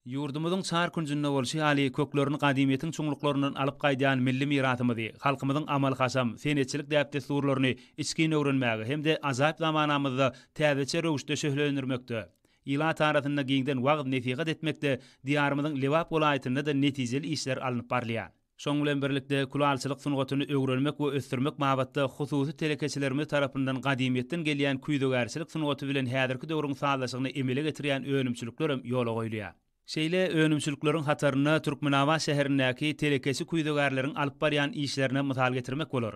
Ýurdumyzyň çar künjünde bolşy ýaly, köklerini gadymyýetiň çuňluklaryndan alyp gaýdýan milli mirasymyzy, halkymyzyň amaly-haşam, senetçilik däp-dessurlaryny içgin öwrenmäge hem-de ajaýyp zamanamyzda täzeçe röwüşde şöhlelendirmekde, ilat arasynda giňden wagyz-nesihat etmekde Diýarymyzyň Lebap welaýatynda-da netijeli işler alnyp barylýar. Şonuň bilen birlikde, külalçylyk sungatyny öwrenmek we ösdürmek babatda hususy telekeçilerimiz tarapyndan gadymyýetden gelýän küýzegärçilik sungaty bilen häzirki döwrüň sazlaşygyny emele getirýän önümçiliklerem ýola goýulýar. Şeýle önümçilikleriň hatarynda Türkmenabat şäherindäki telekeçi küýzegärleriň alyp barýan işlerine mysal getirmek bolar.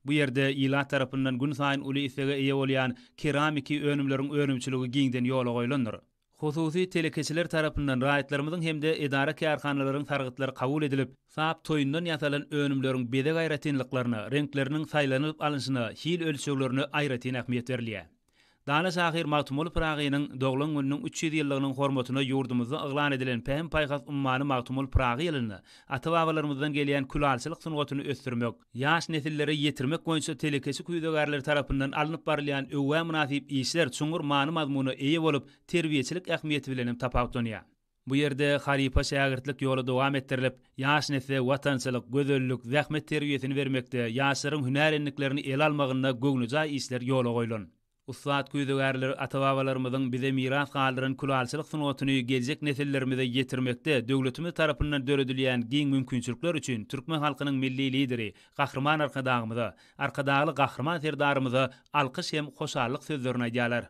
Bu ýerde ilat tarapyndan günsaýyn uly islege eýe bolýan keramiki önümleriň önümçiligi giňden ýola goýlandyr. Hususy telekeçiler tarapyndan raýatlarymyzyň hem-de edara-kärhanalaryň sargytlary kabul edilip, sap toýundan ýasalan önümleriň bezeg aýratynlyklaryna, reňkleriniň saýlanylyp alnyşyna, hil ölçeglerine aýratyn ähmiýet berilýär. Dana şahyr Magtymguly Pyragynyň doglan gününiň 300 ýyllygynyň hormatyna ýurdumyzda yglan edilen Pähim-paýhas ummany Magtymguly Pyragy ýylynda ata-babalarymyzdan gelýän külalçylyk sungatyny ösdürmek, ýaş nesillere ýetirmek boýunça telekeçi küýzegärler tarapyndan alnyp barylýan öwgä mynasyp işler çuňňur many-mazmuna eýe bolup, terbiýeçilik ähmiýeti bilen hem tapawutlanýar. Bu ýerde halypa-şägirtlik ýoly dowam etdirilip, ýaş nesle watançylyk, gözellik, zähmet terbiýesini bermekde, ýaşlaryň hünär endiklerini ele almagynda göwnejaý işler ýola goýlan. Ussat küýzegärler ata-babalarymyzyň bize miras galdyran külalçylyk sungatyny geljek nesillerimize ýetirmekde döwletimiz tarapyndan döredilýän giň mümkinçilikler üçin türkmen halkynyň Milli Lideri Gahryman Arkadagymyza, Arkadagly Gahryman Serdarymyza alkyş hem hoşallyk sözlerini aýdýarlar.